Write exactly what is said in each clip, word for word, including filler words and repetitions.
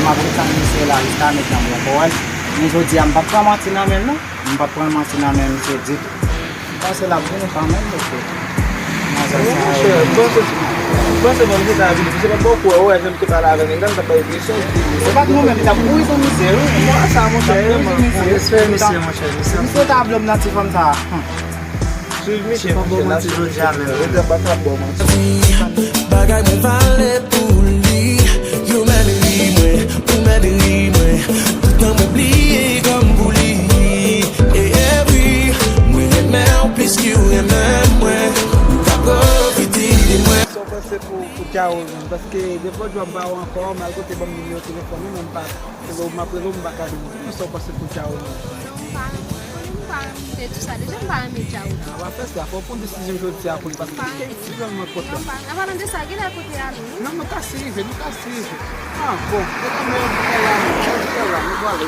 M ap ret tann misye la jiska mitan, m poko wè l. Men jodi a, m p ap pran manti nan men l, non. M p ap pran manti nan men misye ditou. M panse l ap vini kanmenm, mesye. Manzè sa yo. Monchè, m panse, m panse menm li ta vini. Misye pa bò kou, ou wè, jan misye pale avè nèg la, m t ap bay enpresyon. Se pa t nou menm, li t ap kouri pou misye, wi. Mwen, sa, monchè, li t ap kouri pou misye. Respè, mesye, monchè, mesye. Si misye ta vle m nan ti fanm sa a. Hmm. Swiv misye, monchè, n ap swiv misye. Yo di m pa ka ba w manti. Bagay mwen vale pou li. Yo menm ri mwen, ou menm ri mwen. Tout tan mwen bliye kòm pou li. E, e, wi, mwen renmen w plis ke w renmen mwen. Ou ka pwofite de mwen. Sa w panse pou, pou Carole menm? Paske depi lòt jou a m pa wè w ankò, malgre w te ban m nimewo telefòn ou, men m pa, m ap rele w, m pa ka jwenn ou. Sa w panse pou Carole menm? Non, m pa renmen, konnen m pa renmen, se tou sa, deja m pa renmen Carole. A, w ap fè sa, fò w pran desizyon jodi a pou li, paske li gen yon ti grann mwen kontan. Non, m pa, an palan de sa, genlè kote a nou, wi. Non, nou ka swive, nou ka swive. Ah, bon, se kòm mwen, mwen la, mwen, mwen la, mwen pwale.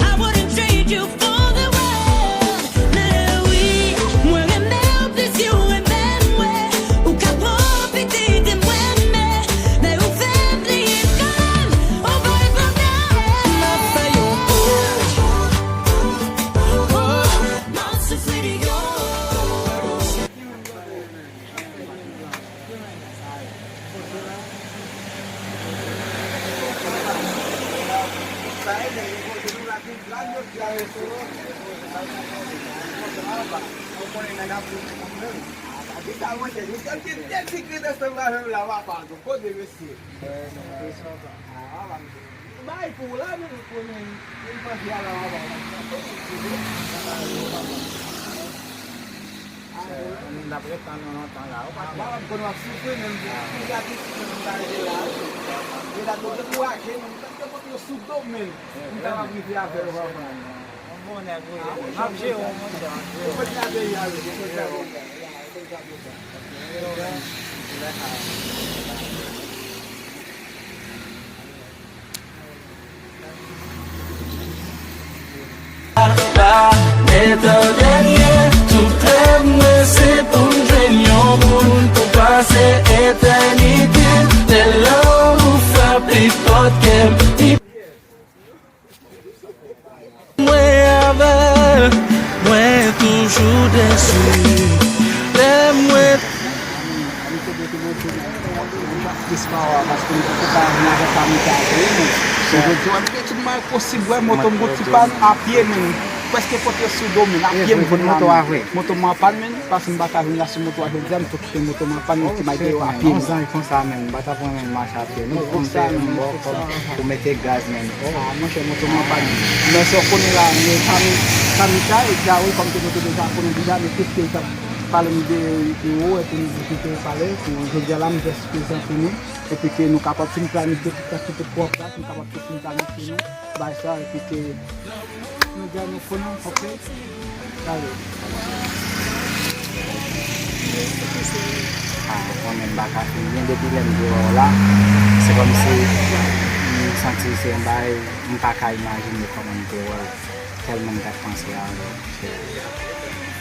I wouldn't trade you for the world. Men wi, mwen renmen w plis ke w renmen mwen. Ou ka pwofite de mwen, men, men ou fè m bliye kanmenm. Ou bay pwoblèm. M ap fè yon pòz. Oh, m ap soufri yo. Bay pou w la, men, men, men, men, panse a la, Ann, n ap ret tann nou lontan la, ou pa kwè? Mwen menm, konnen w ap soufri, men m di, m gade ti moun, m ta rete la. Yo ta tou dekouraje, men m ta te pot yo sou do m, men m ta ap rive avè yo, papa. Yon bon nèg ou ye. M ap jere w, monchè, m ap jere w. Ou konn sa peyi a ye, ou konn sa peyi a ye. La, men tan dènye, tout rèv mwen se pou m jwenn yon moun pou pase etènite. Lè love ou frape pòt kè m, li Mwen avè l, mwen toujou desi. Lè mwen Li te dwe te montre nou yon chans plis pawòl, paske m te konpare avèk Anita vre, men jodi a, m te tout mwen posib, wè, moto m gon ti pàn, apye, men prèske pote sou do m, men apye m vin la, men moto m an pàn, men paske m pa ka vin la sou moto a jodi a, m tou kite moto m an pàn, m kite m al deyò apye, men. Yon zanj konsa, men m pa t ap renmen mache apye, non. Pou m te, m ba w kòb pou mete gaz, men. Ah, monchè, moto m an pàn. Men sa w konnen la, men Kami-, Kamika, e Djawil, kòm ke nou te deja konnen deja, men tout ke l t ap pale m de, de ou, epi m di kite l pale, pou jodi a la, m jis prezante nou, epi ke nou kapab fin planifye tout sa ki te pwòp la, nou kapab tout fin planifye nou, bay sa, epi ke nou di a nou konnen, ok? Gade. Ah, ou konnen m pa ka fin byen depi lè m te wè w la. Se kòmsi m santi se yon bagay m pa ka imajine kòman m te wè w. Tèlman m t ap panse avè w. Se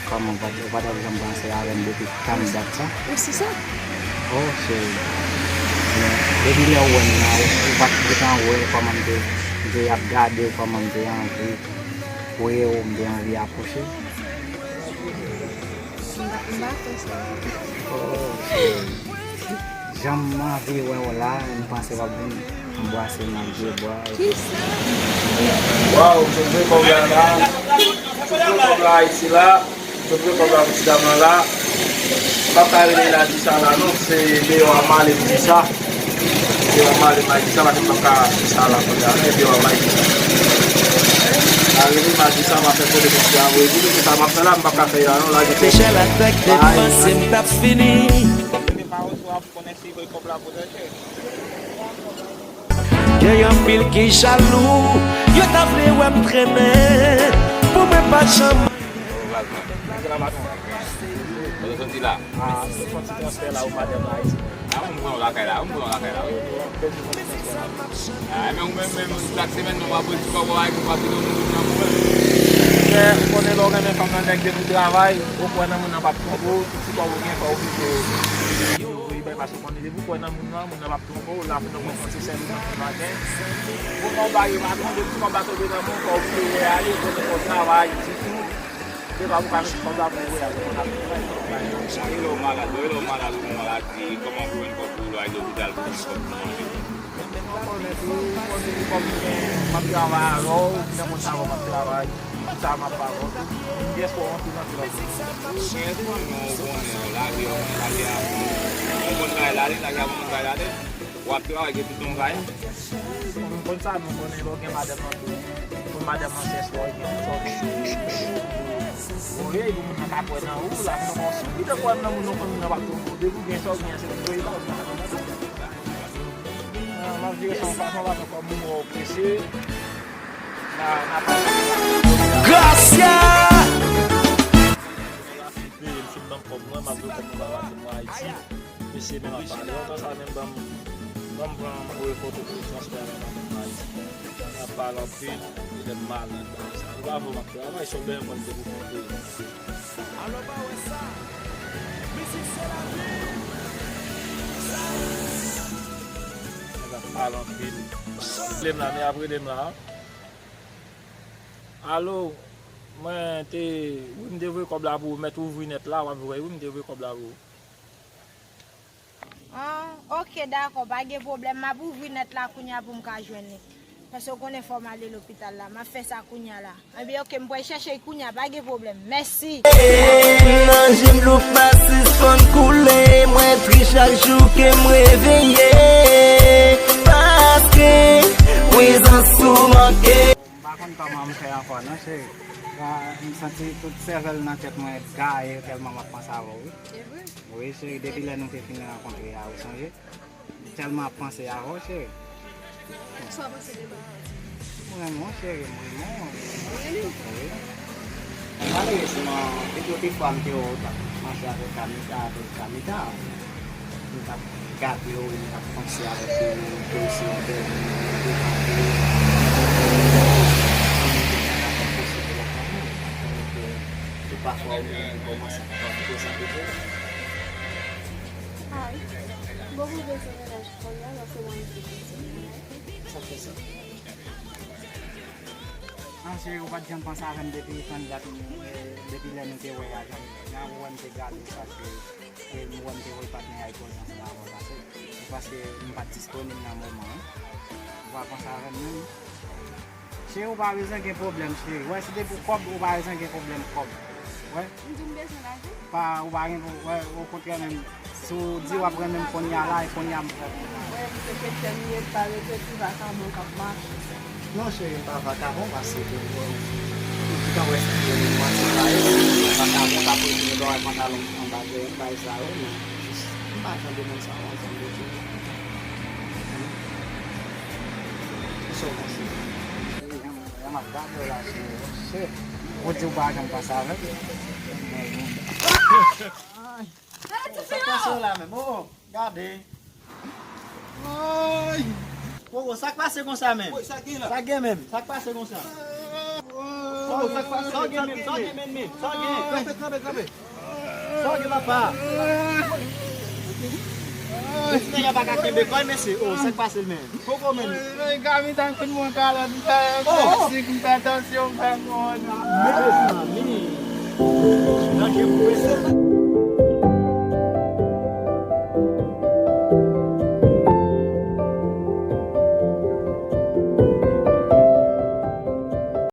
kòman w pa t, ou pa t ap janm panse avè m depi tann dat sa? Wi, se sa. Oh, cheri. Men, depi lè w wè m nan, ou pa t gentan wè kòman m te, m te ap gade w, kòman m te anvi wè w, m te anvi apwoche. M pa, m pa fè sa. Oh, cheri. Jan m anvi wè w la, m panse w ap vin anbwase m ak de bra. Kisa? Waw, m sot vre kòb la la. M sot vre kòb la Ayiti la. M sot vre kòb la pou ti dam lan la. M p ap ka rele l a di sa la non, se deyò a m ale m di sa. Deyò a m ale m al di sa, paske m p ap ka di sa la kounye a non, e deyò a m al di sa. A rele m al di sa, m ap fè konnen mesye a voye vini, se sa m ap fè la, m p ap ka fè l la non, lage kòb. Sechèl avèk defanse m t ap fini. Konnen si voye kòb la pou tèt. Gen anpil ki jalou, yo ta vle wè m trennen, pou mwen pa janm. Kote w soti la? Ah, m te fè yon ti transfè la, ou madanm la, isi. Ah, ou pran yon lakay la, ou pran yon lakay la, wi. Ah, men ou menm, menm, chak semèn, nou va pran ti kòb, ou va, ou va kite yon moun nan pwoblèm. Men, ou konnen lè w renmen fanm nan, nèg depi w travay, ou kwè nan moun nan p ap twonpe w, tout ti kòb ou gen, fò w oblije. Paske w konnen depi w kwè nan moun nan, moun nan p ap twonpe w, lavi nan konn se sèl ou menm ki pa gen. Bon, kòb la yo pa twonpe, depi kòb la tonbe nan men w, fò w vire ale, konnen fò w travay ditou. Se pa pou ka mete kòb la pou w voye al nan kòb la. Rele w malad, rele w malad, ou gen maladi, kòman pou jwenn kòb pou w al lopital pou jwenn kòb pou manje? Ou konnen tou, ou konnen tou kòm gen, m ap travay avè w, ou byen konn sa avè w m ap travay, tout sa m ap avè w tou. Pyès pou w antre nan tout. Pyès pou nou konnen, lari a, lari a, ou konn bay lari, lari a, ou konn bay lari. W ap travay, gen tout yon bagay. M konn sa, nou konnen lè w gen madanm nan tou. Pou madanm nan sèch, lè w gen sòti. Voye, pou moun nan ka kwè nan ou, la, nou konn sou. Li te kwè nan moun, nou konn moun nan p ap twonpe w. Depi w gen sa w gen, se pou voye la, ou gen sa w gen. Ah, m ap vire sa yon fason pa fè kòb mwen wè w prese. Na, na pa. Gracia! M fin ban m kòb mwen, m ap voye kòb mwen ba madanm mwen Ayiti. Mesye menm ap pale. Yon tan sa menm ban m, ban m pran, voye foto pou transpè a nan madanm mwen Ayiti. N ap pale anpil, li lè m malad. Ou pa vle m ap travay, se yon bèl mwen te pou konte. Alò pa wè sa. Mizik se lavi. Nèg ap pale anpil. Rele m la, men ap rele m la. Alo, mwen te, wi, m te voye kòb la pou ou, mèt ouvri nèt la, w ap wè, wi, m te voye kòb la pou ou. Ah, ok, dakò, pa gen pwoblèm. M ap ouvri nèt la kounya pou m ka jwenn li. Paske w konnen fò m ale lopital la. M ap fè sa kounya la. Ebyen, ok, m pral chèche l kounya, pa gen pwoblèm. Mèsi. Nan je m dlo pa sispann koule, mwen tris chak jou ke m reveye. Paske prezans ou manke. M pa konn kòman m fè ankò non, cheri. Sa, m santi tout sèvèl nan tèt mwen gaye tèlman m ap panse avè w, wi. Se vre? Wi, cheri, depi lè nou te fin rankontre a, ou sonje? M tèlman ap panse avè w, cheri. Sa w panse de mwen? M renmen w, cheri, m renmen w. Ou renmen m? Wi. Malerezman, gen kote fwa m te wè w t ap mache avèk Anita, avèk Anita. M t ap gade w, m t ap panse avèk ou, ke w se yon bèl moun, ou te panse, ou te panse pou lòt moun, ou pa konnen ke tout pafwa ou menm ou kòmanse pou kòmanse pou sa te fè. Ay, bon, pou bezwen mennaj kounye a, lòske mwen te bezwen mennaj. Sa fè sa. Ah, cheri, ou pa t janm panse avè m depi tan dat, eh, depi lè nou te wè a, janm, jan ou wè m te gade w sa, cheri. E m wè m te voye patnè a poze ansanm avè w pase. Se paske m pa t disponib nan moman an. Ou pa panse avè m menm. Cheri, ou pa bezwen gen pwoblèm, cheri. Wè, si te pou kòb, ou pa bezwen gen pwoblèm kòb. Wè. M di m bezwen lajan. Pa, ou pa gen pou, wè, okontrè menm, si w di w ap renmen m kounye a la, e kounye a m prè pou ou. Wè, m se kretyen m ye, pa rete ti vakabon k ap mache. Non, cheri, m pa vakabon, paske m, m, m gentan wè si se manti m pa ye. Vakabon k ap retounen dòrè pantalon anba dèyè m, bagay sa yo, men jis, m pa jan de moun sa yo, ansanm de ti moun. Kisa w panse? Jan m ap gade w la, se, se, ou di w pa janm panse avè m. Sa k pase w la menm? Oh, gade. Ay! Wowo, sa k pase konsa menm? Woy, sa k gen la? Sa k gen menm? Sa k pase konsa? Wowo, sa k pase? Sa w gen menm? Sa w gen menm, menm? Sa w gen? Kanpe, kanpe, kanpe. Sa w gen, papa? Mesye, nèg la pa ka kenbe kò l, mesye. Oh, sa k pase l menm? Koko menm. Ay, Gami, tankou mwen kalòt, m fè, m fè sik, m fè tansyon, m fè mòn. Mezanmi. Danje pou mesye.